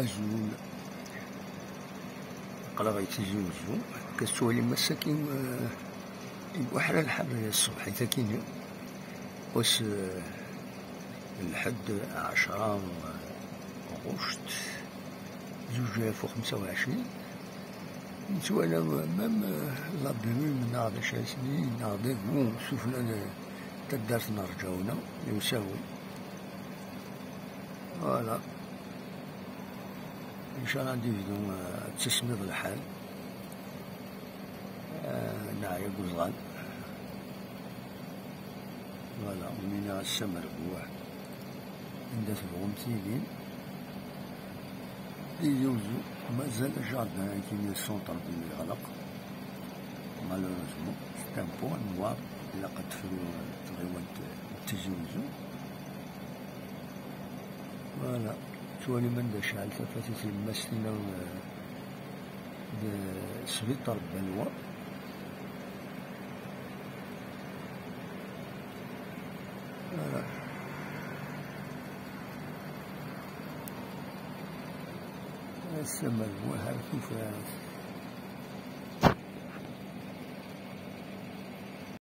أزول قلا غيتيزي وزو كتولي مساكين وحرا الحر الصبح تاكيني واش الحد 10 غشت 2025 نتوالا même la brume ناضي شاسني ناضي bon شوفنا تدارت نرجعونا يساوي voilà. ان شاء الله نديرو تسميض الحال نعيا بوزغال voilà ولينا السمر بواحد عند تبغون تيلين يوزو مازال jardin كاين ال centre ville يغلق malheureusement c'est un point noir إلا قد تفرو تغيوان تيزي وزو voilà. توالي من دا شعل فاتت المسينة سبيطار بلوى voilà. السما الوهر كيف